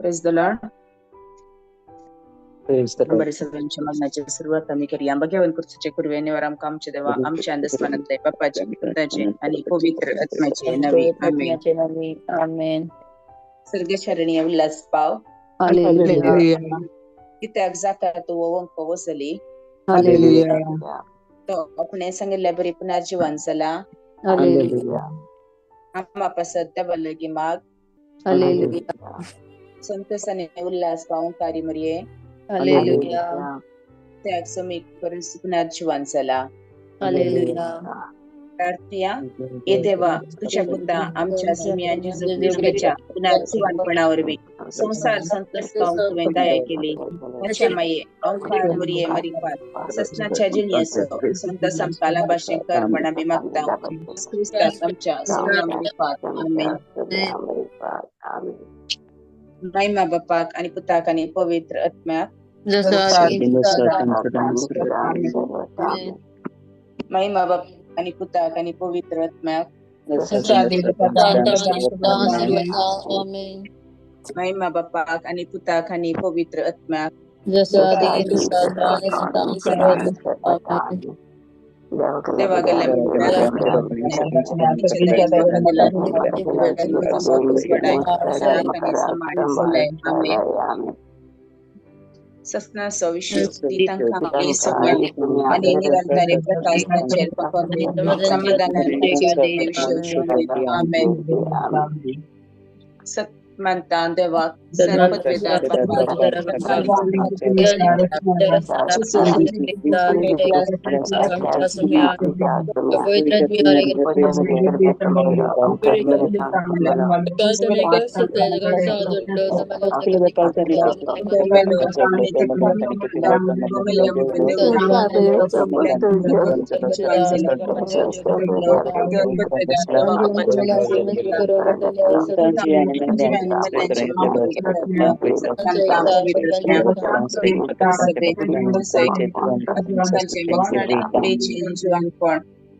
Praise the Lord. Praise the Lord. बरे सगळ्यांच्या मागण्याची सुरुवात आम्ही करूया. भगवान कृष्णाचे कुर्वे निवार आमका आमचे देवा आमच्या अंदस्मानातले बापाचे पुताचे आणि पवित्र आत्म्याचे नवे. आमेन. आमेन. स्वर्गशरणी उल्हास पाव. हालेलुया. कित्याक जाता तूं वंक वसली. हालेलुया. तो आपणे सांगिल्ल्या बरी पुनर्जीवन जाला. हालेलुया. आम्हा पासत देवा लागीं माग. हालेलुया. संतोष आनी उल्हास पावंकारी मरये. हालेलुया. त्याग समीक करून पुनर्जीवन जाला. हालेलुया. प्रार्थया. ये देवा तुझ्या पुता आमच्या सुम्या जेजू ख्रिस्ताच्या पुनर्जीवनपणा वरवीं संवसार संतोष पावंक तुवें दया केली. ताच्या माये अंकार मरिये मरिपात ससनाच्या जिणयेचो संत आमकां लाभाशें कर म्हण आमी मागता. क्रिस्ताक आमच्या सुम्या मरिपात. आमेन. महिमा बापाक आनी पुताक आनी पवित्र आत्म्याक. महिमा बाप आनी पुताक आनी पवित्र आत्म्याक. महिमा बापाक आनी पुताक आनी पवित्र आत्म्याक. देवा गेल्या ससनाचो विश्व तांकां सगळ्या आनी निरंतर प्रकाशाचेर समाधानान. आमेन. सत मानता देवाक सर्वपदवेदार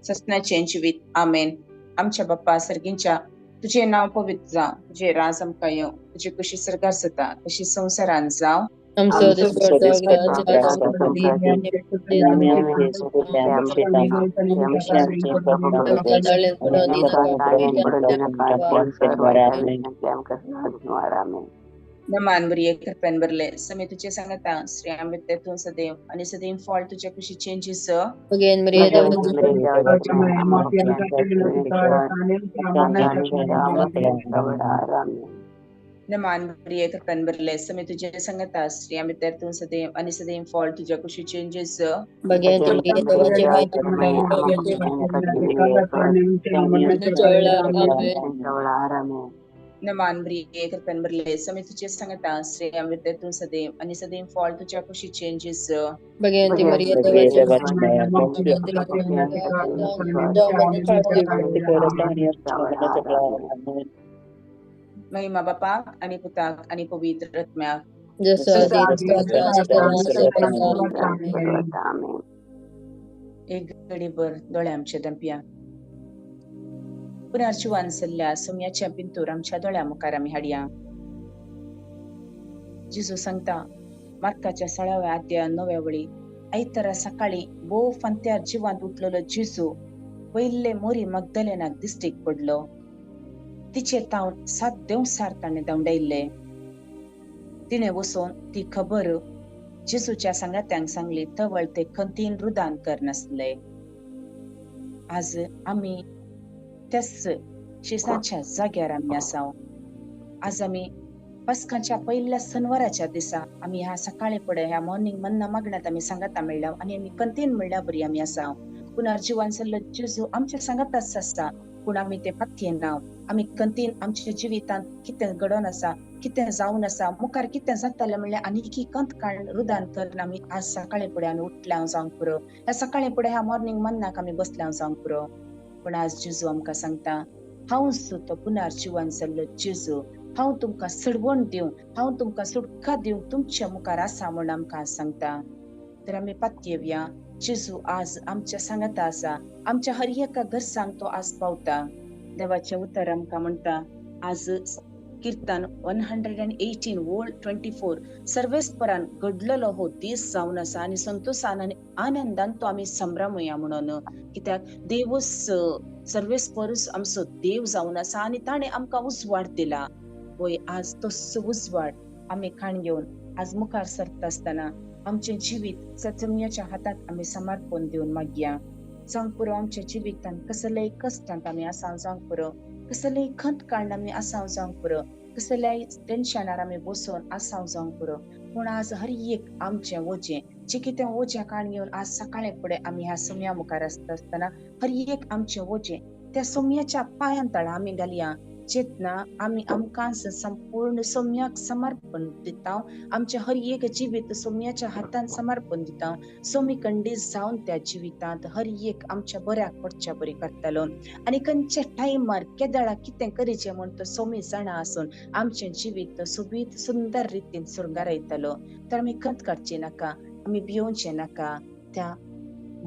ससनाचें जिवीत. आमेन. आमच्या बाप्पा सर्गींच्या तुझे नाव पवित्र जावं, तुझे राज आमकां येवं, तुजी कशी सरकार जाता तशी संवसारान जावं. नमान मरिये कृपेन भरले समय तुझे सांगता श्री आंबेडकर तूं सदैव आणि सदैव फळ तुझ्या कुशीचें जेजू. नमान मरिये कृपेन भरले समय तुझे सांगता श्री आंबेडकर तूं सदैव आणि सदैव फळ तुझ्या कुशीचें जेजू. नमान मरिये कृपेन भरले समय तुझे सांगता श्री आंबेडकर तूं सदैव आणि सदैव फळ तुझ्या कुशीचें जेजू. महिमा बापाक आणि पुताक आणि पवित्र आत्म्याक. एक घडीभर दोळे आमचे दंपया. पुनर्जीवन जाल्ल्या सोम्याच्या पिंतूर आमच्या दोळ्या मुखार आमी हाडया. जेजू सांगता मार्काच्या 16व्या अध्याय 9व्या वळी आयतारा सकाळी भोव फांत्यार जिवांत उठलेलो जेजू पयले मोरी मगदलेनाक दिश्टीक पडलो. तिचे तावन 7 देवसार ताणें धांवडायल्ले. तिणें वचून ती खबर जेजूच्या सांगात्यांक सांगली. तवळ ते खंतीन रुदान करनासले. आज आमी त्याच शिसाच्या जाग्यार आमी आसा. आज आमी पास्काच्या पयल्या सनवाराच्या दिसा आमी ह्या सकाळी फुडें ह्या मॉर्निंग मन्ना मागण्यात आमी सांगाता मेळ्ळ्या आनी आमी कंतीन म्हणल्या बरी आमी आसा. पुनर्जीवन जाल्लो जेजू आमच्या सांगाताच आसता, पूण आमी ते पातयेना. आमी कंतीन आमच्या जिवितांत कितें घडोवन आसा, कितें जावन आसा, मुखार कितें जातलें म्हणल्यार आनीकी कंत काडून रुदान करून आमी आज सकाळी फुडें आमी उठल्या जावंक पुरो. ह्या सकाळी फुडें ह्या मॉर्निंग मन्नाक आमी बसल्या जावंक पुरो. पूण आज जेजू आमकां सांगता, हांव तो पुनर्जीवन जाल्लो जेजू, हांव तुमकां सडवण दिवं, हांव तुमकां सुटका दिवंक तुमच्या मुखार आसा म्हूण आमकां सांगता. तर आमी पातयेवया. जेजू आज आमच्या सांगाता आसा. आमच्या हर एका घरसांक तो आज पावता. देवाचें उतर आमकां म्हणटा आज कीर्तन 118 ओळ 24 सर्वेस्परान घडलेलो हो दीस जावन आसा आनी संतोशान आनी आनंदान तो आमी संभ्रमुया म्हणून. कित्याक देवूच सर्वेस्परूच आमचो देव जावन आसा आनी ताणें आमकां उजवाड दिला. वय आज तस्सो उजवाड आमी खाण घेवन आज मुखार सरता आसतना आमचें जिवीत सत्संगाच्या हातांत आमी समर्पण दिवन मागया. जावंक पुरो आमच्या जिवितांत कसलेय कश्टांत आमी आसाव जावंक पुरो, कसलेय खंत काडून आमी आसाव जावंक पुरो, कसल्याय टेन्शनार आमी बसून आसाव जावंक पुरो, पूण आज हर एक आमचें वजें जें कितें वजें काडून घेवन आज सकाळीं फुडें आमी ह्या सोम्या मुखार आसता आसतना हर एक आमचें वजें त्या सोम्याच्या पांयां तळा आमी घालया. जेन्ना आमी आमकां संपूर्ण सोम्याक समर्पण दिता, आमचें हर एक जिवीत सोम्याच्या हातान समर्पण दिता, सोमी कंडीस जावन त्या जिवितांत हर एक आमच्या बऱ्याक पडच्या बरी करतलो आनी खंयच्या टायमार केदळा कितें करीचें म्हूण तो सोमी जाणा आसून आमचें जिवीत सोबीत सुंदर रितीन सुरंगारयतलो. तर आमी खंत काडची नाका, आमी भियोवचें नाका. त्या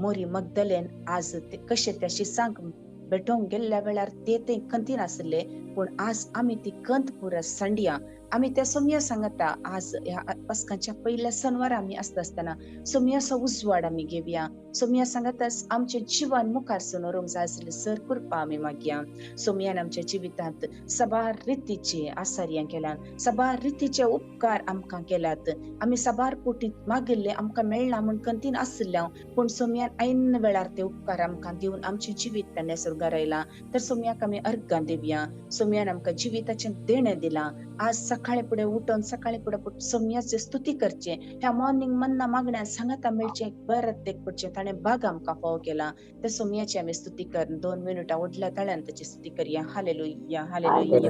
मोरी मगदलेन आज कशें त्या शिसांक भेटोवंक गेल्ल्या वेळार ते थंय खंतीन आसले, पूण आज आमी ती खंत पुरा सांडया. आमी त्या सोम्या सांगता आज ह्या पास्कांच्या पयल्या सनवारा आमी आसता आसतना सोम्याचो उजवाड आमी घेवया. सोम्या सांगता आमचें जिवन मुखार सरून जाय आसलें सर कृपा आमी मागया. सोम्यान आमच्या जिवितांत साबार रितीचे आसार्यां केल्यात, साबार रितीचे उपकार आमकां केल्यात. आमी साबार कोटीत मागिल्ले आमकां मेळना म्हूण खंतीन आशिल्ले, पूण सोम्यान ऐन वेळार ते उपकार आमकां दिवन आमचें जिवीत ताणें सुरगारायलां. तर सोम्याक आमी अर्गां दिवया. सोम्यान आमकां जिविताचें देणें दिलां. आज सकाळी फुडें उठून सकाळी फुडें सोम्याची स्तुती करचें, ह्या मॉर्निंग मन्ना मागण्या सांगाता मेळचें बरें तेक पडचें. ताणें बाग आमकां फावो केला, त्या सोम्याची आमी स्तुती कर. 2 मिनटां उठल्या ताळ्यान ताची स्तुती करया. Hallelujah, hallelujah,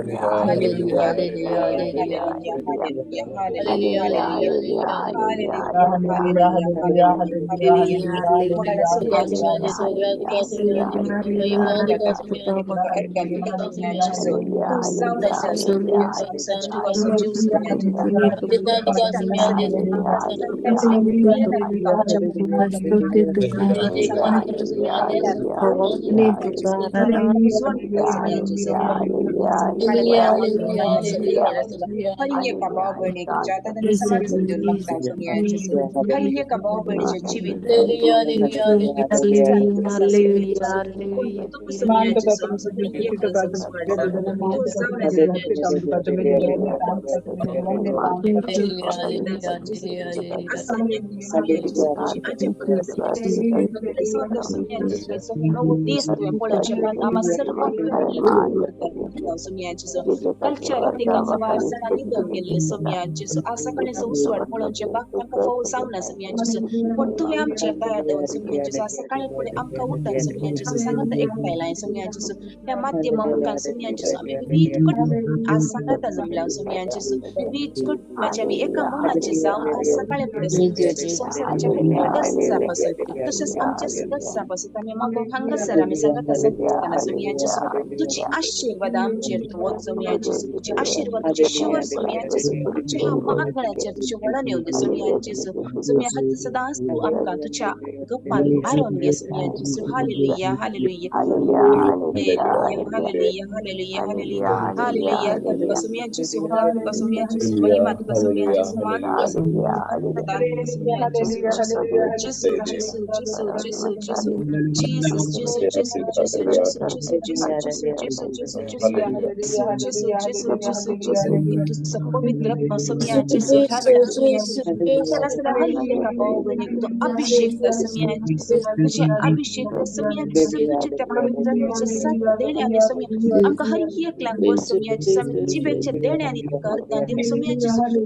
hallelujah, hallelujah, hallelujah, तशेंच आमच्या सदस्या पासून आमी मागूंक हांगासर आमी सांगता आसतना सोम्याचे तुजी आशिर्वाद आमचेर तूं वच सोम्याचे, तुजी आशिर्वाद तुजे शिवर सोम्याचे, तुज्या मागण्याचेर तुजें वळण येवं दी सोम्याचे. सोम्या हात सदांच तूं आमकां तुज्या गप्पान आरोवन घे सोम्याचे. Hallelujah, hallelujah, hallelujah, hallelujah, hallelujah, hallelujah. तुका सोम्याचे, तुका सोम्याचे, महिमा तुका सोम्याचे, मान तुका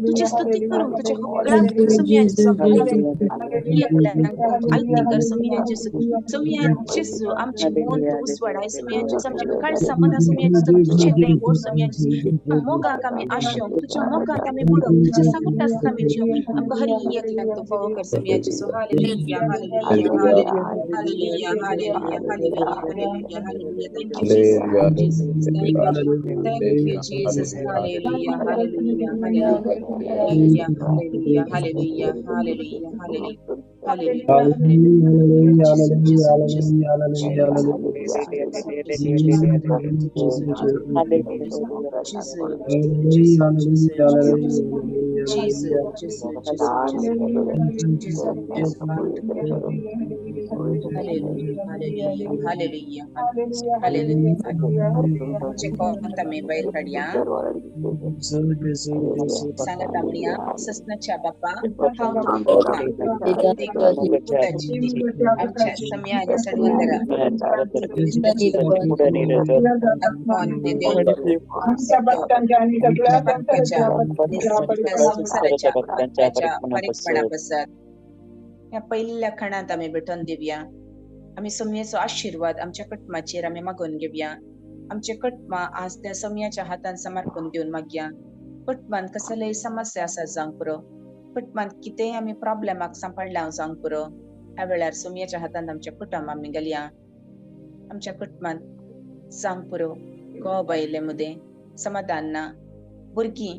तुझी स्तुती करूंक तुझ्या आमचे मन उजवाडाय सोम्याचे, आमचे काळसा मना सोम्याचे, तुझे तें व्हड सोम्याचे मोगाक आमी आशोवंक, तुझ्या मोगाक आमी बुडोवंक, तुझ्या सांगता आसतना आमी जिवंक आमकां हर एकल्याक तूं फावो कर सोम्याचे. Hallelujah, hallelujah, hallelujah, hallelujah, hallelujah, hallelujah, hallelujah. Thank you Jesus, thank you Jesus. Hallelujah, hallelujah, hallelujah, hallelujah, hallelujah, hallelujah. Hallelujah. Hallelujah, hallelujah, hallelujah, hallelujah, hallelujah. Hallelujah. आमचे कोंत आमी भायर काडया. सांगात म्हणया, ससनाच्या बापा, हांव तुका आमच्या सम्या आनी सडवंदरा संवसाराच्या फारीकपणा पसत ह्या पयल्या खणांत आमी भेटोवन दिवया. आमी सम्याचो आशिर्वाद आमच्या कुटुंबाचेर आमी मागून घेवया. आमचे कुटुंबां आज त्या सम्याच्या हातान समर्पण दिवन मागया. कुटुंबांत कसलेय समस्या आसा जावंक पुरो, कुटुंबांत कितेंय आमी प्रॉब्लेमाक सांपडल्या जावंक पुरो, ह्या वेळार सोमयाच्या हातान आमच्या कुटुंब आमी घालया. आमच्या कुटुंबांत जावंक पुरो घोव बायले मदें समाधान ना, भुरगीं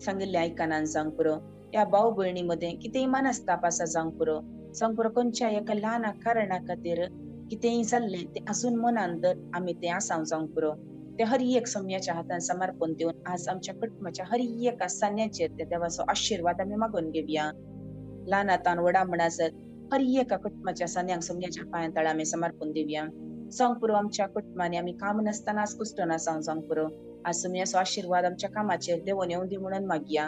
सांगिल्लें आयकना जावंक पुरो, ह्या भाव भयणी मदें कितेंय मनस्ताप आसा जावंक पुरो, जावंक पुरो खंयच्या एका ल्हान कारणा खातीर कितेंय जाल्लें तें अजून मनान धर आमी तें आसाव जावंक पुरो, ते हर एक सोमयाच्या हातान समर्पण दिवन आज आमच्या कुटुंबाच्या हर एका सान्याचेर त्या देवाचो आशिर्वाद आमी मागून घेवया. ल्हान आतान व्हडा म्हणसर हर एका कुटुंबाच्या सान्यांक सोमयाच्या पांयां तळा आमी समर्पण दिवया. जावंक पुरो आमच्या कुटुंबांनी आमी काम नासतना आज कुश्टो नासाव जावंक पुरो, आज सोमयाचो आशिर्वाद आमच्या कामाचेर देवून येवं दी म्हणून मागया.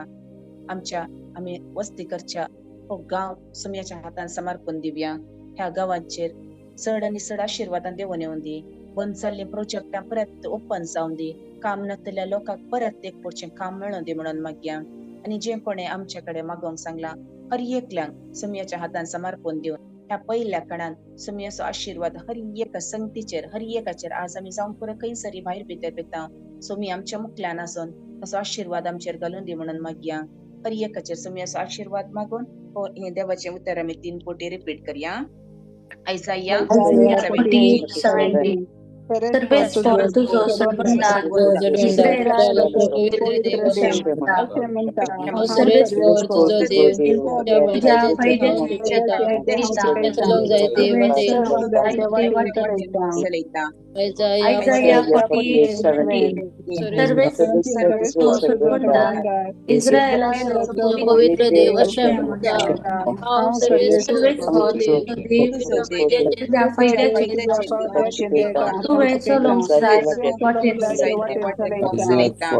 आमच्या आमी वस्ती करच्या हो गांव सोमयाच्या हातान समर्पण दिवया. ह्या गांवाचेर चड आनी चड आशिर्वादान देवून येवं दी. बंद जाल्लीं प्रोजेक्टां परत ओपन जावं दी, काम नासलेल्या लोकांक परत एक पुढचें काम मेळूं दी म्हणून मागया. आनी जें कोणें आमचे कडेन मागोवंक सांगलां हर एकल्यांक सोमयाच्या हातान समर्पण दिवन ह्या पयल्या कणान सोमयाचो आशिर्वाद हर एका संगतीचेर हर एकाचेर आज आमी जावंक पुरो खंयसरी भायर भितर पेता सोमी आमच्या मुखल्यान आसून ताचो आशिर्वाद आमचेर घालून दी म्हणून मागया. हर एकाचेर सोमयाचो आशिर्वाद मागून हो हें देवाचें उतर आमी 3 पटी रिपीट करया. आयजाया 48:17. सर्वेस्पर तुजो सर्वंदार सर्वेस्पर तुजो देव तुज्या चलयता. Isaiah 48:17. सर्वेस्पर तुजो सर्वंदार इस्रायलाचो पवित्र देव अशें म्हणटा, हांव सर्वेस्पर तुजो देव तुज्या फायद्याचेर तुवें चलोवंक जाय वाटेर चलयता.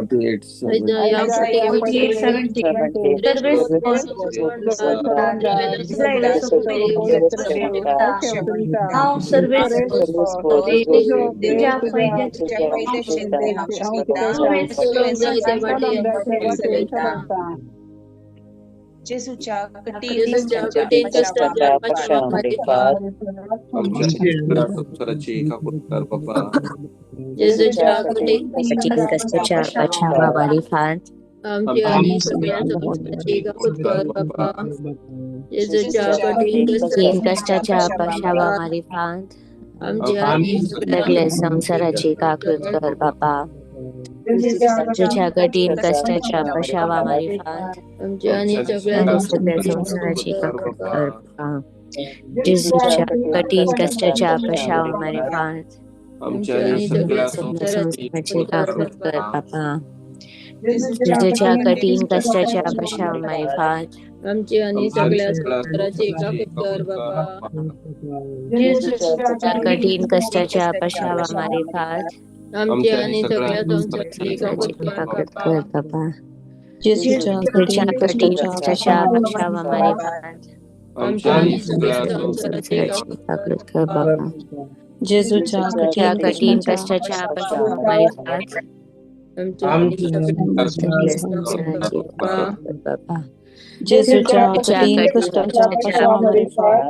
Isaiah 48:17. सर्वेस्पर तुजो सर्वंदार इस्रायलाचो पवित्र देव म्हणटा, हांव सर्वेस्पर तुजो देव तुज्या फायद्याचेर तुवें चलोवंक जाय ते वाटेर चलयता. जेजूच्या कठीण जेजूच्या कठीण कश्टाच्या पाशावामारिफात जेजूच्या कठीण कठीण कष्टाच्या पाशावामारिफात आमची आनी सगळ्या संवसाराची काकूत कर बापा. जेजूच्या कठीण कठीण कष्टाच्या पाशावामारिफात आमची आनी सगळ्या संवसाराची काकूत कर बापा. जेजूच्या कठीण कष्टाच्या पाशावामारिफात आमची आनी सगळ्या आनी सगळ्या संवसाराची काकूत कर बापा. जेजूच्या कठीण कष्टाच्या पाशावामारिफात आमची आनी सगळ्या सगळ्या संवसाराची काकूत कर बापा. जेजूच्या कठीण कष्टाच्या पाशावामारिफात आमची आनी सगळ्या संवसाराची काकूत कर बापा. जेजूच्या कठीण कष्टाच्या पाशावामारिफात आमची आनी सगळ्या संवसाराची काकूत काकूत कर कर बापा. बापा. जेजूच्या जेजूच्या कठीण कष्टाच्या पाशावामारिफात आमची आनी सगळ्या संवसाराची संवसाराची काकूत कर बापा. जेजूच्या जेजूच्या कठीण कष्टाच्या पाशावामारिफात आमची आनी सगळ्या सगळ्या संवसाराची काकूत कर बापा. जेजूच्या जेजूच्या कठीण कठीण कष्टाच्या कष्टाच्या पाशावामारिफात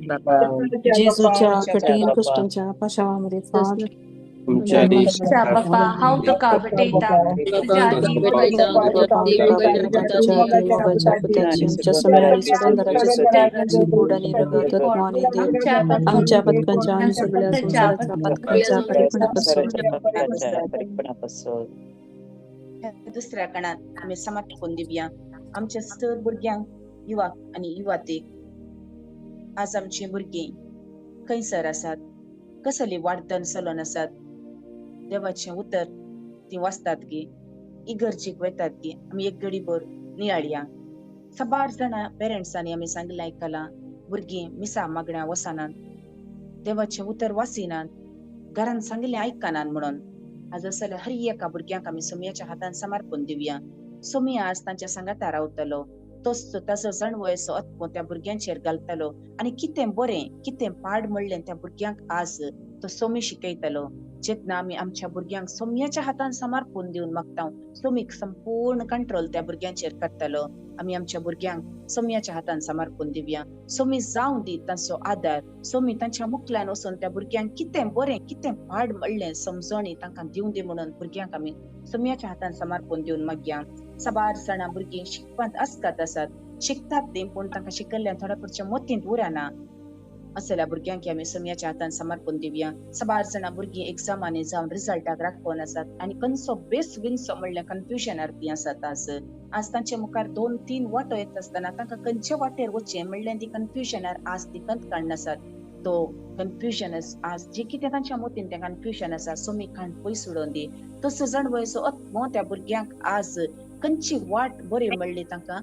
बापा. जेजूच्या कठीण कष्टाच्या पाशावामारिफात बापा, हांव तुका भेटयता तुज्या बापा भेटयता तुज्या तुझ्या देवाच्या पुताची आमच्या सोम्या आनी सडंदराची स्तुती गोड आणि रगत आत्मो आनी देव आमच्या पथकांच्या आनी सगळ्या संवसाराच्या पथकांच्या परिपणापासून दुसऱ्या कणात आमी समर्पण दिवया. आमच्या सर भुरग्यांक, युवाक आनी युवातीक. आज आमची भुरगीं खंयसर आसात, कसली वाडदन चलोन आसात, देवाचें उतर ती वाचतात गी, इगर्जीक वयतात गी, आमी एक घडीभर नियाळया. साबार जाणां पेरंट्सांनी आमी सांगिल्लें आयकलां, भुरगीं मिसा मागण्या वचनात, देवाचें उतर वाचिनात, घरान सांगिल्लें आयकनात म्हणून. आज जाल्यार हर एका भुरग्यांक आमी सोमयाच्या हातान समर्पण दिवया. सोमया आज तांच्या सांगाता रावतलो, तोच ताचो जाणवयसो आत्मो त्या भुरग्यांचेर घालतलो आनी कितें बरें कितें पाड म्हणलें त्या भुरग्यांक आज तो सोमी शिकयतलो. जेन्ना आमी आमच्या भुरग्यांक सोमयाच्या हातान समर्पण दिवन मागता, सोमीक संपूर्ण कंट्रोल त्या भुरग्यांचेर करतलो. आमी आमच्या भुरग्यांक सोमयाच्या हातान समर्पण दिवया. सोमी जावं दी तांचो आदार, सोमी तांच्या मुखल्यान वचून त्या भुरग्यांक कितें बरें कितें पाड म्हणलें समजणी तांकां दिवं दी म्हणून भुरग्यांक आमी सोमयाच्या हातान समर्पण दिवन मागया. साबार जाणां भुरगीं शिकपांत आसकात आसात, शिकतात तीं, पूण तांकां शिकल्ल्यान थोड्या पुरच्या मतींत उरना. असल्या भुरग्यांक आमी सोमयाच्या हातान समर्पण दिवया. साबार जाणां भुरगीं एग्जामांनी जावन रिजल्टाक राखून आसात आनी खंयचो बेस विनचो म्हणल्यार कन्फ्युजनार तीं आसात. आज आज तांचे मुखार 2-3 वाटो येता आसतना तांकां खंयचे वाटेर वचचें म्हणल्यार ती कन्फ्युजनार आज ती कंत काडनासात. तो कन्फ्युजन आज जे कितें तांच्या मतीन तें कन्फ्युजन आसा, सोमी खाण पयस उडोवन दी. तसो जाणवयसो आत्मो त्या भुरग्यांक आज खंयची वाट बरी म्हणली तांकां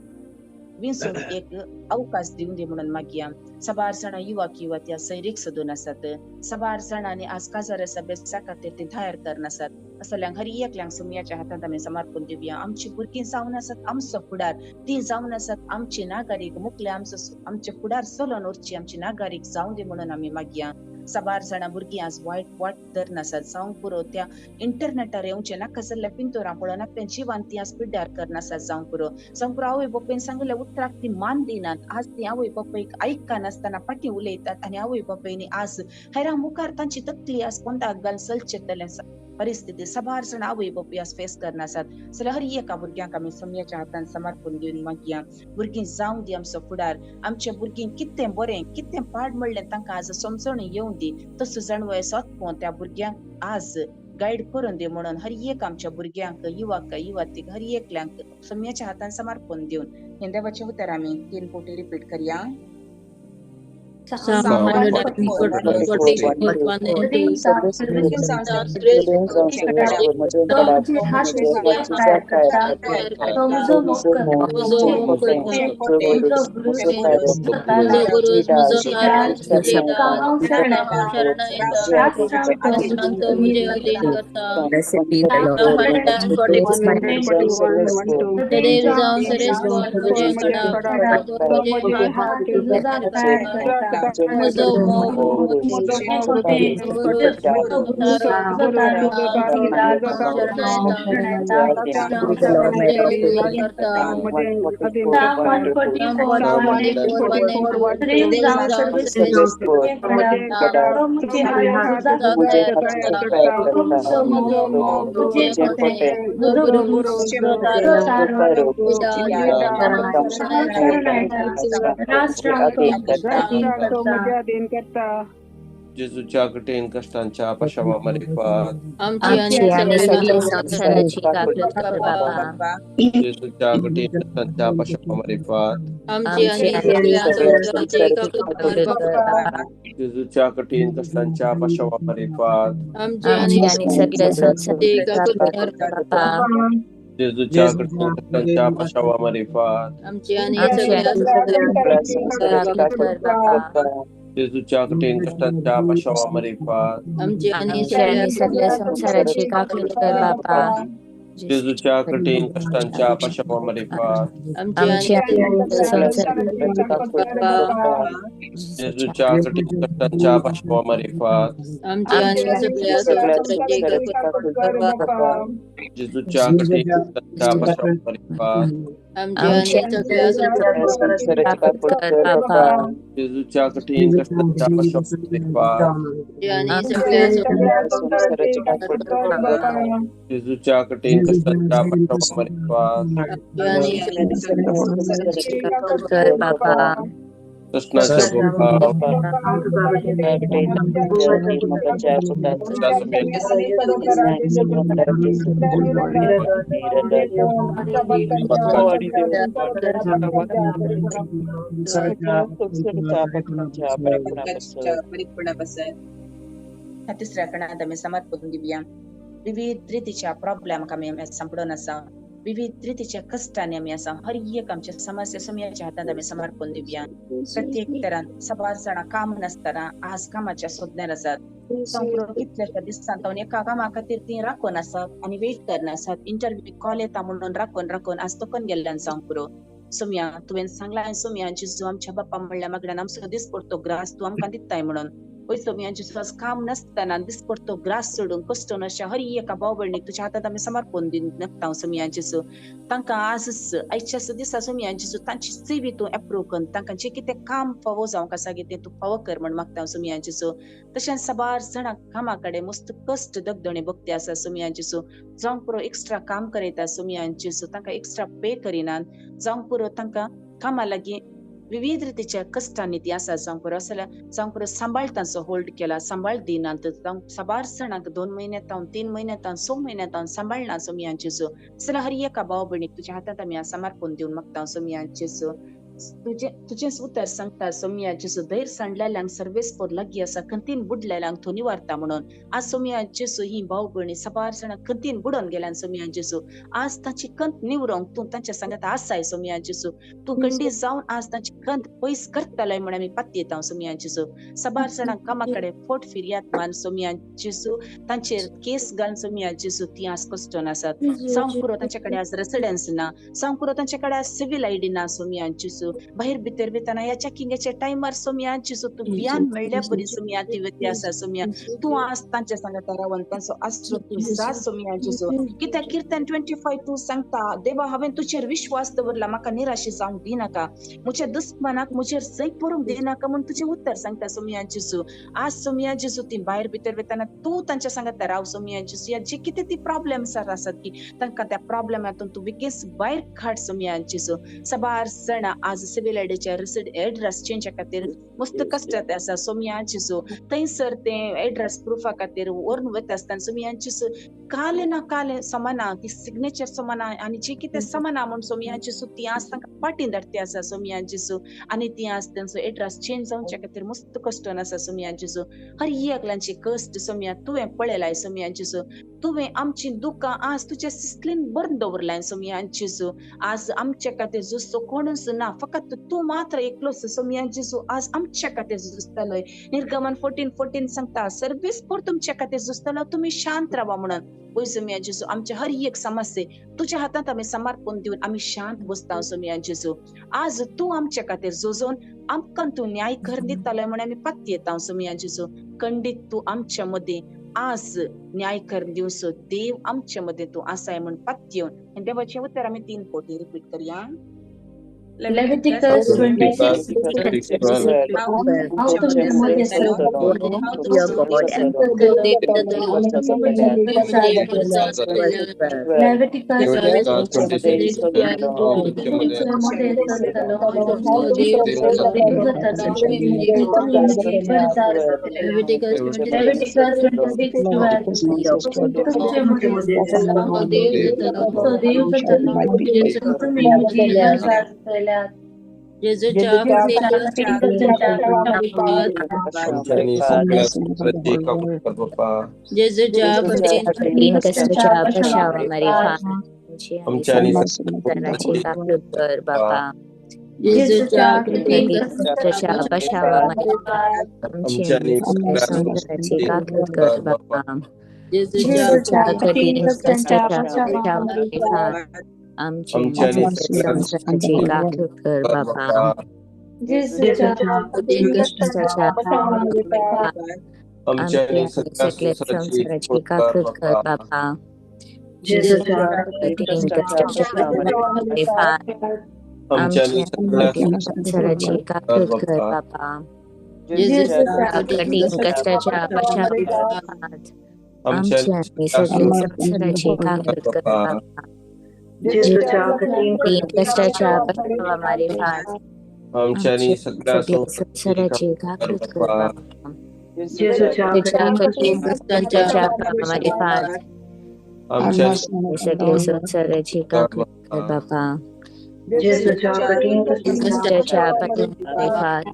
विंचून एक अवकाश दिवन दी म्हणून मागया. साबार जाणां युवक युवती सैरीक सोदून आसात, साबार जाणांनी आज काजार आसा बेसा खातीर ती तयार करनासात. असल्यांक हर एकल्यांक सोमयाच्या हातांत आमी समर्पण दिवया. आमची भुरगीं जावन आसात आमचो फुडार, ती जावन आसात आमची नागरीक, मुखले आमचो आमचे फुडार चलोवन उरची आमची नागरीक जावं दी म्हणून आमी मागया. साबार जाणां भुरगीं आज वायट वाट धरनासात, जावंक पुरो त्या इंटरनेटार येवचें नाका जाल्ल्या पिंतोरां पळोवन आपल्या जिवान ती आज पिड्ड्यार करनासात. जावंक पुरो, जावंक पुरो आवय बापायन सांगिल्ल्या उतराक ती मान दिनात. आज ती आवय बापायक आयकनासतना फाटीं उलयतात आनी आवय बापायनी आज हेरां मुखार तांची तकली आज पोंदाक घालून चलचें तलें परिस्थिती साबार जाणां आवय बापूय आज फेस करनासात. जाल्यार हर एका भुरग्यांक आमी सोमयाच्या हातान समर्पण दिवन मागया. भुरगीं जावं दी आमचो फुडार, आमच्या भुरगीं कितें बरें कितें पाड म्हणलें तांकां आज समजणी येवं दी. तसो जाणवयसो आत्मो त्या भुरग्यांक आज गायड करून दी म्हणून हर एक आमच्या भुरग्यांक, युवक युवतीक, हर एकल्यांक सोमयाच्या हातान समर्पण दिवन हें देवाचें उतर आमी 3 फावटी रिपीट करया. Psalm 144, 1 and 2. जेजूच्या कठीण कष्टांच्या पाशावा मारिफात, आमची आनी सगळ्या संवसाराची काकूट कर बाबा. जेजूच्या कठीण कष्टांच्या पाशावा मारिफात, आमची आनी सगळ्या संवसाराची काकूट कर बाबा. जेजूच्या कठीण कष्टांच्या पाशावा मारिफात, आमची आनी सगळ्या संवसाराची काकूट कर बाबा. जेजूच्या कठीण कष्टांच्या पाशावा मारिफात, आमची आनी सगळ्या संवसाराची काकूट कर बाबा. जेजूच्या कठीण कष्टांच्या पाशावा मारिफात, आमची आनी सगळ्या संवसाराची काकूट कर बाबा. जेजूच्या कठीण कष्टांच्या पाशावा मारिफात, आमची आनी संवसाराची जेजूच्या कठीण कष्टांच्या पाशावा मारिफात, आमची आनी सगळ्या संवसाराची काकूट कर बाबा. जेजूच्या कठीण कष्टांच्या पाशावा मारिफात, आमची आनी सगळ्या संवसाराची काकूट कर बाबा. जेजूच्या कठीण कष्टांच्या पाशावा मारिफात, आनी सगळ्या संवसाराची काकूट कर बाबा. जेजूच्या कठीण कष्टांच्या पाशावा मारिफात, आमची आनी संवसाराची काकूट कर बाबा. कृष्णाच्या बाप्पा ह्या तिसऱ्या कणांत आमी समर्पण दिवया. विविध रितीच्या प्रॉब्लेमाक आमी सांपडून आसा, विविध रितीच्या कश्टांनी आमी आसा. हर एक आमच्या समस्या सुमयाच्या हातांत आमी समर्पण दिवया. प्रत्येक तरान सबार जाणां काम नासतना आज कामाच्या सोदण्यार आसात. कितल्याश्या दिसांत एका कामा खातीर ती राखून आसात आनी वेट करना आसात. इंटरव्यू कॉल येता म्हणून राखून राखून आज तोकन गेल्ल्यान जावंक पुरो. सुमया तुवें सांगलां सुमया जेजू आमच्या बाप्पा म्हणल्या मागल्यान आमचो दिसपडतो ग्रास तूं आमकां दिताय म्हणून. वय सुमया जेजू आज काम नासतना दिसपडतो ग्रास सोडून कश्ट अशा हर एका भाव भयणीक तुज्या हातांत आमी समर्पण दिवन सुमया जेजू. तांकां आजच आयच्या दिसा सुमया जेजू तांची सेवी तूं एप्रूव कर. तांकां जें कितें काम फावो जावंक आसा कितें तूं फावो कर म्हण मागता सुमया जेजू. तशेंच साबार जाणां कामा कडेन मस्त कश्ट दगदणे भोगते आसा सुमया जेजू. जावंक पुरो एक्स्ट्रा काम करयता सुमया जेजू, तांकां एक्स्ट्रा पे करिनात. जावंक पुरो तांकां कामा लागीं विविध रितीच्या कश्टांनी ती आसा. जावंक पुरो जाल्यार जावंक पुरो सांबाळ तांचो होल्ड केला, सांबाळ दिनात. जावं साबार जाणांक 2 म्हयन्या तावन 3 म्हयन्या तावन 6 म्हयन्या तावन सांबाळना सुमया जेजू. जाल्यार हर एका भाव भयणीक तुज्या हातांत आमी समर्पण दिवन मागता सुमया जेजू. तुजें उतर सांगता सोमया जेजू, धैर्य सांडलेल्यांक सर्वेस्पोर लागीं आसा, खंतीन बुडलेल्यांक तो निवारता म्हणून. आज सोमया जेजू ही भाव भयणी साबार जाणां खंतीन बुडोन गेल्यान सोमया जेजू. आज तांची कंत निवरोंक तूं तांच्या सांगात आसाय सोमया जेजू. तूं गंडी जावन आज तांची कंत पयस करतलोय म्हण आमी पातयेता सोमया जेजू. साबार जाणां कामा कडेन फोट फिर्याद मान सोमया जेजू, तांचेर केस घालून सोमया जेजू ती आज कश्टन आसात. जावंक पुरो तांचे कडेन आज रेसिडन्स ना, जावंक पुरो तांचे कडेन आज सिवील आयडी ना सोमया जेजू. बाहेर भितर वतना ह्या चॅकिंगाच्या टायमार सोमया जेजू तूं बियान मेळ्ळ्या परी सोमया ती व्यक्ती आसा सोमया. तूं आज तांच्या सांगाता रावन तांचो आसरो तूं जा सोमया जेजू. कित्याक किर्तन 25 तूं सांगता, देवा हांवें तुजेर विश्वास दवरला, म्हाका निराशे जावंक दिनाका, म्हज्या दुस्मानाक म्हजेर जैत बरोवंक दिनाका म्हूण तुजें उतर सांगता सोमया जेजू. आज सोमया जेजू ती भायर भितर वतना तूं तांच्या सांगाता राव सोमया जेजू. ह्या जे कितें ती प्रॉब्लेम्स आसात की तांकां त्या प्रॉब्लेमातून तूं बेगीन भायर काड सोमया जेजू. साबार जाणां आज सिवील आयडीच्या एड्रेस चेंजा खातीर मस्त कश्टांत आसा सोमया जेजू. थंयसर तें एड्रेस प्रुफा खातीर व्हरून वता आसतना सोमया जेजू काले ना काले समाना ती सिग्नेचर समाना आनी जे कितें समाना म्हूण सोमया जेजू ती आज तांकां फाटीं धाडटी आसा सोमया जेजू. आनी ती आज तांचो एड्रेस चेंज जावच्या खातीर मस्त कश्टन आसा सोमया जेजू. हर एकल्यांचे कश्ट सोमया तुवें पळयलाय सोमया जेजू. तुवें आमची दुकां आज तुज्या सिस्लीन भरून दवरलाय सोमया जेजू. आज आमच्या खातीर जुस्तो कोणूच ना, फकत तूं मात्र एकलोच सोमया जेजू आज आमच्या खातीर झुजतलोय. निर्गमन 14:14 सांगता, सर्वेस्पोर तुमच्या खातीर झुजतलो, तुमी शांत रावा म्हणून. वय सोमया जेजू आमच्या हर एक समस्ये तुज्या हातांत आमी समर्पण दिवन आमी शांत बसता सोमया जेजू. आज तूं आमच्या खातीर झुजून आमकां तूं न्याय कर दितलोय म्हण आमी पातयेता सोमया जेजू. खंडीत तूं आमच्या मदीं आज न्याय कर दिवचो देव आमच्या मदीं तूं आसाय म्हण पातयेवन देवाचें उतर आमी 3 फावटी रिपीट करया. Leviticus 26:12. Leviticus 26:12. आमच्या आनी आमच्या सगळ्या सगळ्या संवसाराची संवसाराची काकूत काकूत कर कर बापा. बापा. जेजूच्या तुझ्या कठीण कठीण कष्टांच्या कष्टाच्या मारिफात आमच्या आणि सगळ्या संवसाराची कर काकूत कर बापा. बापा. जेजूच्या कठीण कष्टाच्या मारिफात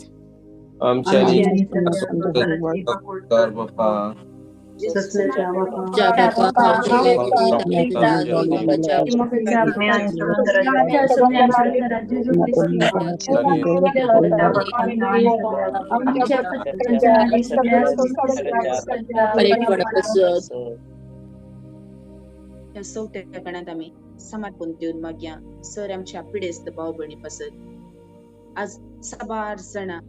आमच्या आणि आमच्या आणि सगळ्या सगळ्या संवसाराची संवसाराची काकूत कर बापा. ससण्याच्या बापा ह्या चवथ्या गणांत आमी समर्पण दिवन मागया सर आमच्या पिडेस्त भाव भयणी पासत. आज साबार जाणां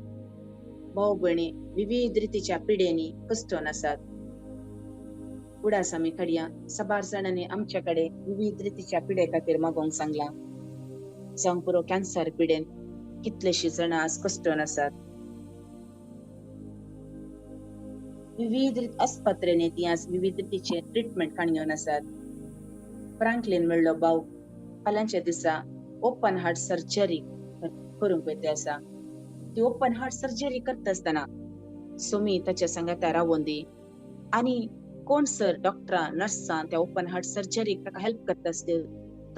भाव भयणी विविध रितीच्या पिडेनी कश्टोन आसात. उडास आमी काडया साबार जाणांनी आमच्या कडेन विविध रितीच्या पिडे खातीर मागोवंक सांगलां. जावंक पुरो कॅन्सर पिडेन कितलेशीं जाणां आज कश्टोन आसात. विविध आस्पत्रेंनी ती आज विविध रितीचे ट्रिटमेंट काण घेवन आसात. फ्रांकलीन म्हणलो भाव फाल्यांच्या दिसा ओपन हार्ट सर्जरी करूंक वयता आसा. ती ओपन हार्ट सर्जरी करता आसतना सोमी ताच्या सांगाता रावोन दी आनी कोण सर डॉक्टरां नर्सां त्या ओपन हार्ट सर्जरीक ताका हेल्प करता आसले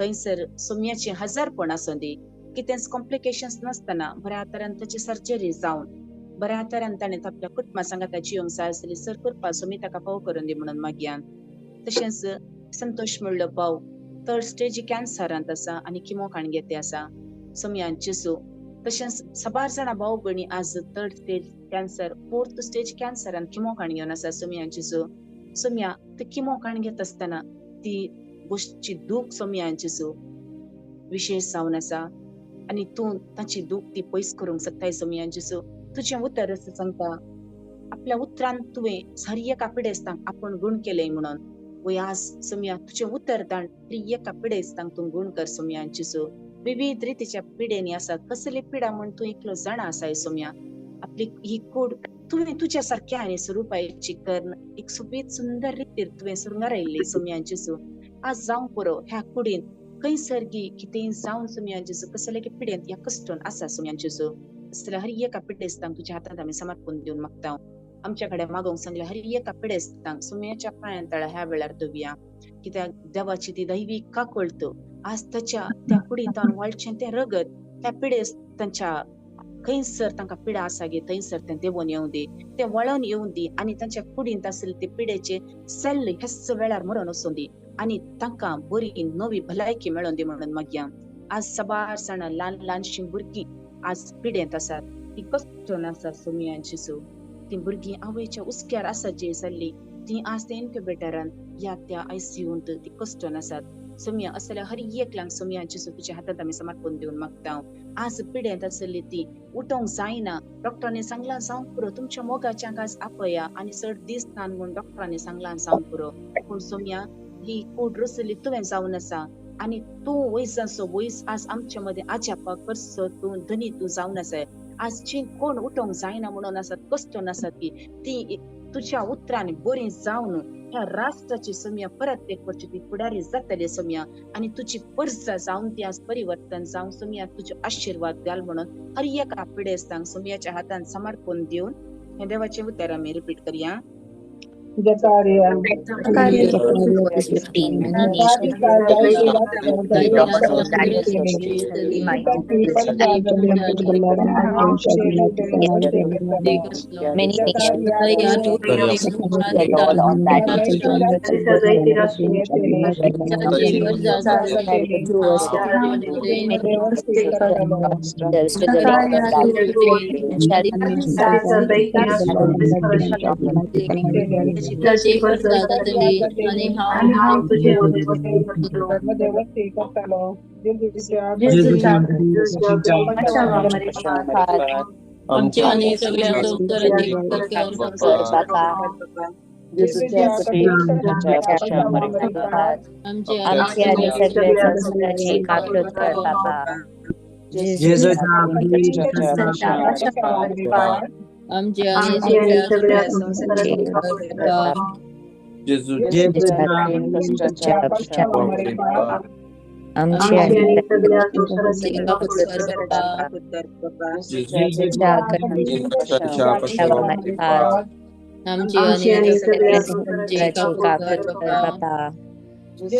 थंयसर सोम्याचें हजारपण आसूं दी, कितेंच कॉम्प्लिकेशन्स नासतना बऱ्या तरान ताची सर्जरी जावन बऱ्या तरान ताणें आपल्या कुटुंबा सांगाता जियोंक जाय आसली सर करपा सोमी ताका फाव करून दी म्हणून मागयान. तशेंच संतोष म्हणलो भाव थर्ड स्टेज कॅन्सरांत आसा आनी किमो काण घेते आसा सोमयान जेजू. तशेंच साबार जाणां भाव भयणी आज third stage cancer fourth stage कॅन्सरान chemo काण घेवन आसा सोमयान जेजू. सोमया ते किमो काण घेत आसतना ती गोश्टीची दूख सोमयान जेजू विशेश जावन आसा आनी तूं ताची दूख ती पयस करूंक शकताय सोमयान जेजू. तुजें उतर अशें सांगता आपल्या उतरान तुवें हर एका पिडेस्तांक आपूण गूण केलें म्हणून वय आज सोमया तुजें उतर दाण हर एका पिडेस्तांक तूं गूण कर सोमयान जेजू. विविध रितीच्या पिडेनी आसात कसली पिडा म्हूण तूं एकलो जाणा आसाय सोमया. आपली ही कूड तुवें तुज्या सारक्या आनी स्वरुपाची कर्ण एक सोबीत सुंदर रितीर तुवें सुरंगारायल्ली सोमयान जेजू. आज जावंक पुरो ह्या कुडीन खंयसर गी कितेंय जावन सोमयान जेजू कसले पिडेंत ह्या कश्टोन आसा सोमयान जेजू. असल्या हर एका पिडेस्तांक तुज्या हातांत आमी समर्पण दिवन मागता. आमच्या कडेन मागोवंक सांगल्या हर एका पिडेस्तांक सोमयाच्या पांयां तळा ह्या वेळार दवया कित्याक देवाची ती दैवी काकळत आज ताच्या त्या कुडींत वळचें तें रगत त्या पिडेस्तांच्या खंयसर तांकां पिडा आसा गे थंयसर तें देंवोन येवं दी, तें वळोन येवं दी आनी तांच्या कुडींत आशिल्ले ते पिडेचे सेल्ल ह्याच वेळार मरोन वचूं दी आनी तांकां बरी नवी भलायकी मेळोन दी म्हणून मागया. आज साबार जाणां ल्हान ल्हानशीं भुरगीं आज पिडेंत आसात ती कश्टोन आसा सोमयान जेजू. ती भुरगीं आवयच्या हुस्क्यार आसा जी जाल्ली ती आज त्या इन्क्युबेटरान या त्या आयसीयूंत ती कश्टोन आसात. सोमया असल्या हर एकल्यांक सोमयान जेजू तुज्या हातांत आमी समर्पण दिवन मागता. आज पिडेंत आसली ती उठोवंक जायना डॉक्टरांनी सांगलां जावंक पुरो तुमच्या मोगाच्यांक आज आपया आनी चड दीस नान म्हूण डॉक्टरांनी सांगलां जावंक पुरो. पूण सोमया ही कूड रचली तुवें जावन आसा आनी तूं वयजांचो वयस आज आमच्या मदें आजापा करचो तूं धनी तूं जावन आसाय. आज जी कोण उठोवंक जायना म्हणून आसात कश्टोन आसात की ती तुज्या उतरांनी बरी जावन ह्या राष्ट्राची सोमया परत एक वर्ष ती फुडारी जातली सोमया आनी तुजी परजा जावन ती आज परिवर्तन जावन सोमया तुजो आशिर्वाद घाल म्हणून हर एका पिडेस्तांक सोमयाच्या हातान समर्पण दिवन हें देवाचें उतर आमी रिपीट करया. Zakaria. Verse 15. Many nations many nations the Lord on that day. 2 verse 15. Many nations to the Lord on that day and shall आमच्या आणि सगळ्या संवसाराची कर बापा. आमच्या आमची आणि सगळ्या संवसाराची काकळूत कर बापा. आमच्या आणि सगळ्या संवसाराची जेजू. आमची आमची आनी आनी सगळ्या संवसाराची एकाकृत कृपा कर कर बापा. जेजूच्या कठीण कष्टाच्या पश्चावा मारिफात आमची आमची आणि आणि सगळ्या संवसाराची संवसाराची एकाकृत एकाकृत कर कर बापा. बापा.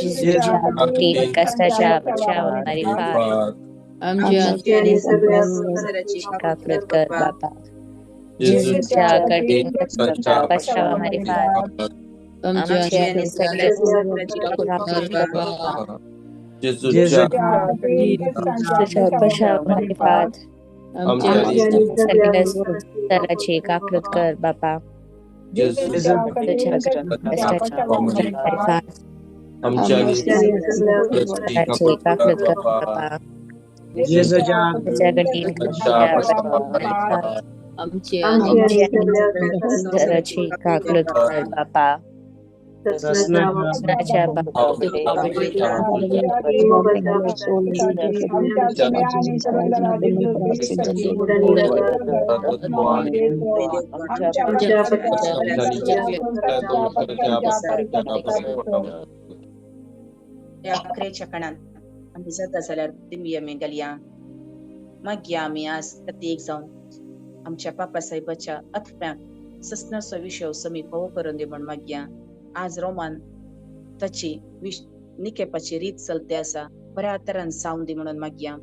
जेजूच्या कठीण कष्टाच्या पश्चावा मारिफात आमची आमची आणि आणि सगळ्या संवसाराची एकाकृत कर बापा. जेजूच्या कठीण कष्टाच्या पश्चावा मारिफात आमची आमची आणि आणि सगळ्या सगळ्या संवसाराची एकाकृत कर बापा. जेजूच्या कष्टाच्या पश्चावा मारिफात आमची आमची आणि आणि सगळ्या सगळ्या संवसाराची संसाराची एकाकृत कर बापा. जेजूच्या जेजूच्या कष्टाच्या मारिफात आमच्या आमची आणि सगळ्या संसाराची एकाकृत कर बापा. जेजूच्या जेजूच्या कठीण कष्टाच्या पश्चावा मारिफात आमची आमची आणि आणि आमची सगळ्या आणि संसाराची एकाकृत कर बापा. ससनाच्या ससनाच्या ह्या अकरेच्या कणांत आमी जाता जाल्यार दिमी आमी घालया. मागीर आमी आज प्रत्येक जावन आमच्या पापा साहेबाच्या अथव्यांक ससनाचो विशय समी फावो करून दी म्हण मागया. आज रोमान ताची निकेपाची रीत चलते आसा बऱ्या तरान जावन दी म्हणून मागया.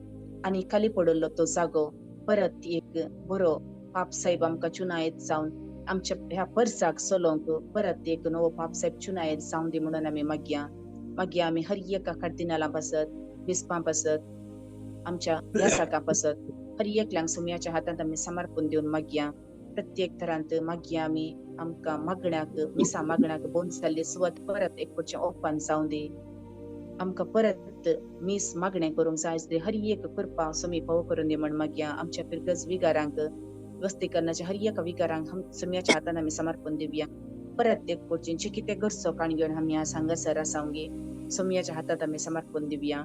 आनी खाली पडिल्लो तो जागो परत एक बरो पाप साहेब आमकां चुनायत जावन आमच्या ह्या परसाक चलोवंक परत एक नवो पाप साहेब चुनायत जावन दी म्हणून आमी मागया. मागीर आमी हर एका कार्दिनाला पासत, बिस्पां पासत, आमच्या यासाका पासत हर एकल्यांक सुमयाच्या हातांत आमी समर्पण दिवन मागया. प्रत्येक तरांत मागया आमी आमकां मागण्याक मिसा मागण्याक बोन जाल्ली सुवात परत एक पुढच्या ओपन जावन दी. आमकां परत मीस मागणें करूंक जाय आसली हर एक कृपा सुमी फावो करून दी म्हण मागया. आमच्या फिरगज विगारांक वस्तीकरणाच्या हर एका विगारांक सुमयाच्या हातान आमी समर्पण दिवया. परत एक पुढची जे कितें गरजो काण घेवन आमी आज हांगासर आसावंगी सुमयाच्या हातात आमी समर्पण दिवया.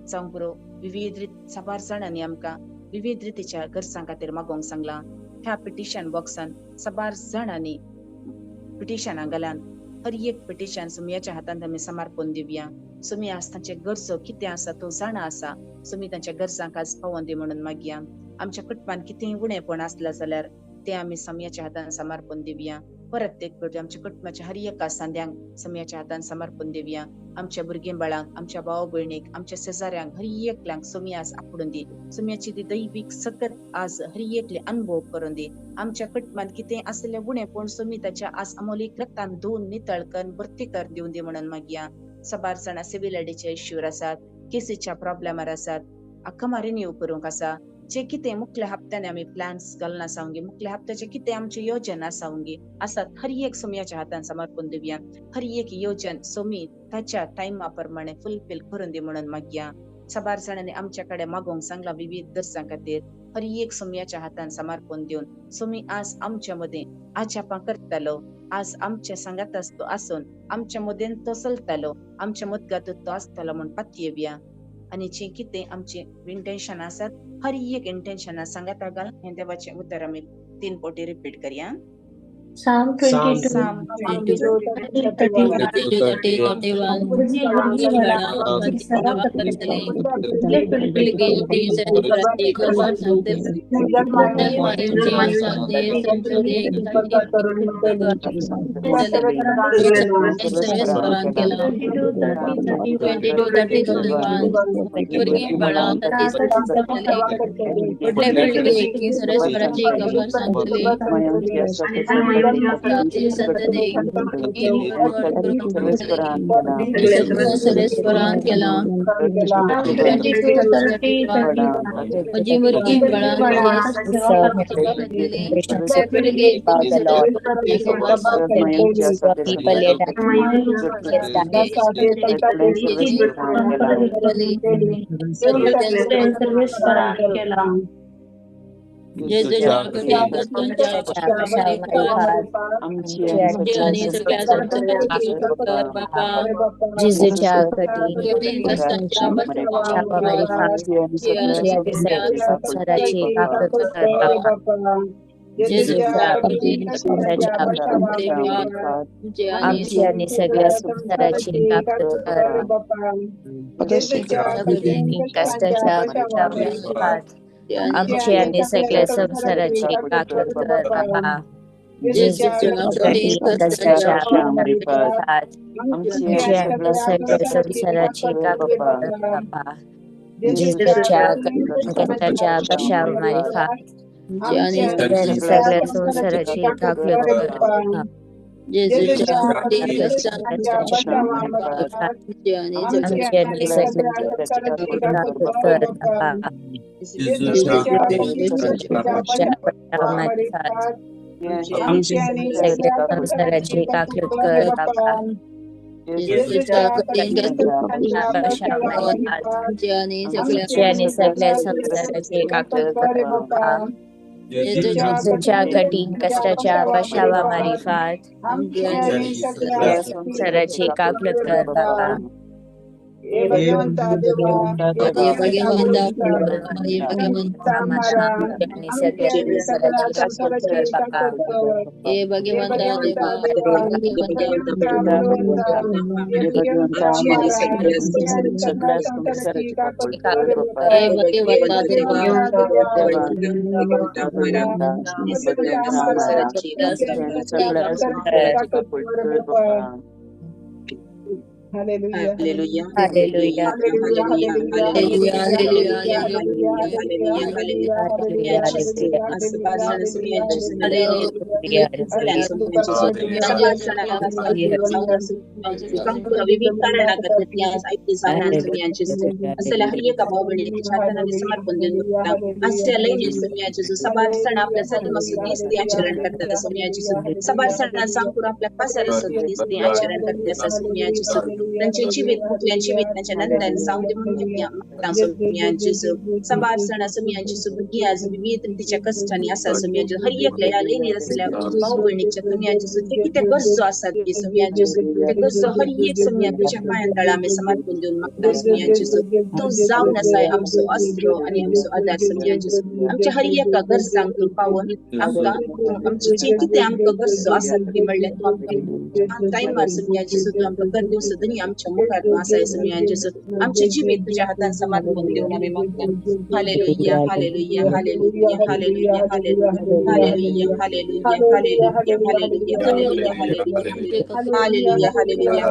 जावं पुरो विविध रीत साबार जाणांनी आमकां विविध रितीच्या गरजां खातीर मागोवंक सांगलां. ह्या पिटिशन बॉक्सान साबार जाणांनी पिटिशनां घाल्यान हर एक पिटिशन सुमयाच्या हातांत आमी समर्पण दिवया. सुमी आज तांचे गरजो कितें आसा तो जाणा आसा. सुमी तांच्या गरजांक आज पावोवन दी म्हणून मागया. आमच्या कुटुंबान कितेंय उणेपण आसलां जाल्यार तें आमी समयाच्या हातान समर्पण दिवया. परत एक फावटी आमच्या कुटुंबाच्या हर एका सांद्यांक समयाच्या हातान समर्पण दिवया. आमच्या भुरगीं बाळांक, आमच्या भाव भयणीक, आमच्या शेजाऱ्यांक हर एकल्यांक सुमी आज आपडून दी. सुमयाची ती दैवीक सकत आज हर एकले अनुभव करून दी. आमच्या कुटुंबान कितें आसलें उणेपण सुमी ताच्या आज अमोलीक रक्तान धुवन नितळ करून भरती कर दिवन दी म्हणून मागया. साबार जाणां सिवील आयडीचे इश्यूर आसात, केसीच्या प्रॉब्लेमार आसात, अकमा रिन्यू करूंक आसा. जे कितें मुखल्या हप्त्याने आमी प्लॅन्स घालना आसावंगी, मुखल्या हप्त्याचे कितें आमची योजन आसावंगी आसात हर एक सुमयाच्या हातान समर्पण दिवया. हर एक योजन सुमी ताच्या टायमा प्रमाणे फुलफील करून दी म्हणून मागया. साबार जाणांनी आमच्या कडेन मागोवंक सांगलां विविध गरजां खातीर हर एक सुमयाच्या हातान समर्पण दिवन सुमी आज आमच्या मदें आजापां करतालो. आज आमच्या सांगात तो आसून आमच्या मदेन तो चलतालो, आमच्या मदगात तो आसतालो म्हूण पातयेवया. आनी जें कितें आमचें इंटेन्शन आसात हर एक इंटेन्शना सांगाता घाल. हें देवाचें उतर आमी 3 फावटी रिपीट करया. Psalm Psalm 22, Psalm 22, 31. 31. भुरगीं बाळां सेवा करतले. पिळगे सरस्वती खबर सांगते. सर्वेस्परान केला. 22, 30, 31. भुरगीं बाळां फुडले पिळगे सरस्वराची खबर सांगतली. सर्वेस्परान केला. 22, 30, 31. म्हजी भुरगीं बाळां पिळगे खबर सांगतली. People yet जेजूच्या कठीण संसाराची एकाकृत कर बापा. जेजूच्या कठीण कश्टाच्या आमची आनी सगळ्या संवसाराची काकूट कर बापा. कठीण कश्टाच्या मारिफात आमची आनी सगळ्या संवसाराची काकूट कर बापा. जेजूच्या कठीण कश्टाच्या मारिफात आमची आनी सगळ्या संवसाराची काकूट कर बापा. जेजूच्या कठीण कश्टाच्या मारिफात आमची सगळ्या संवसाराची काकूट कर बापा. आमची आनी सगळ्या काकूट कर बापा. सगळ्या संवसाराची काकूट कर बापा. आमची आनी सगळ्या संवसाराची काकूट कर बापा. जेजूच्या कठीण कश्टाच्या पाशावा मारिफात सगळ्या संवसाराची काकूट कर बापा. आनी सगळ्या संवसाराची काकूट कर बापा. Hallelujah. Hallelujah. Hallelujah. Hallelujah. Hallelujah. Hallelujah. Hallelujah. तांचे जिवीत मुकल्यां जिवीत तांच्या नंदन जावं दे म्हणून सोम्या जेजू सबार सणा सोम्या जेजू भुरगीं आज विविध रितीच्या कश्टांनी आसा सोम्या जेजू हर एकल्या ह्या लेणीर आसल्या भाव भयणीच्या सोम्या जेजू ते कितें गरजो आसात ती सोम्या जेजू ते गरजो हर एक सोम्या तुज्या पांयां तळा आमी समर्पण दिवन मागता सोम्या जेजू तूं जावन आसाय आमचो आसरो आनी आमचो आदार सोम्या जेजू आमच्या हर एका गरजांक तूं पावोन आमकां तूं आमची जी कितें आमकां गरजो आसात ती म्हणल्यार तूं आमकां टायमार सोम्या जेजू तूं आमकां कर दिवचो धनी आमच्या मुखार तूं आसाय सोम्या जेजू आमचें जिवीत तुज्या हातान समर्पण दिवन आमी मागता. Hallelujah. Hallelujah. Hallelujah. Hallelujah. Hallelujah. Hallelujah. Hallelujah. Hallelujah. Hallelujah. Hallelujah. Hallelujah. Hallelujah. Hallelujah.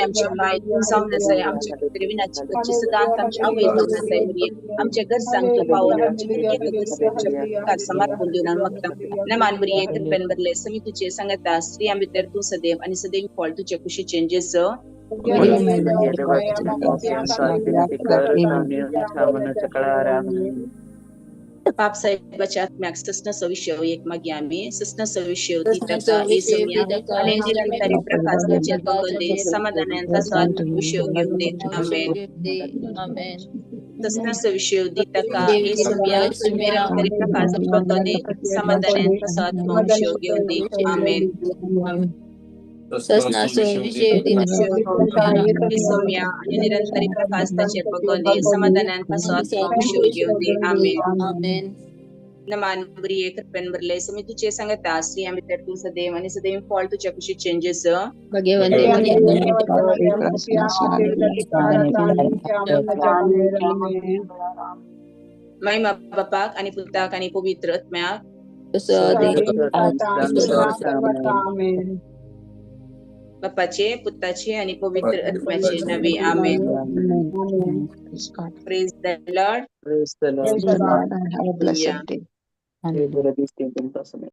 आमच्या माय तूं जावन आसाय आमच्या खातीर विनाची करची सदांच आमची आवय जावन आसाय मुरये आमच्या गरजांक तूं पावोन आमच्या हर एका गरजांच्या मुखार समर्पण दिवन आमी मागता. नमान मुरये कृपेन भरले समी तुजे सांगता स्त्रियां भितर तूं सदैव आनी सदैव फळ तुजे कुशीचें जेजू. पाप साहेबाच्या आत्म्याक ससनाचो विशय एक मागीर आमी ससनाचो विशय दी ताका येसुम्या आनी निरंतरी प्रकाश ताचेर पगोवन दे समाधानान ताचो आत्मिक विशय घेवन दे. आमेन. ससनाचो विशय दी ताका येसुम्या निरंतरी प्रकाश पगोवन दे समाधानान ताचो आत्मो विशय घेवन दे. आमेन. येसुम्या आनी निरंतरी प्रकाश ताचेर पगोवन दे समाधानान ताचो आत्मो विशय घेवन दे. आमेन. नमान मुरये कृपेन भरले समी तुजे सांगता स्त्रियां भितर तूं सदैव आनी सदैव फळ तुज्या कुशीचें जेजू. महिमा बापाक आनी पुताक आनी पवित्र आत्म्याक. बापाचे पुताचे आनी पवित्र आत्म्याचे नावे. आमेन. Praise the Lord. Praise the Lord. Have a blessed day. बरं दिसते तुमचा समय.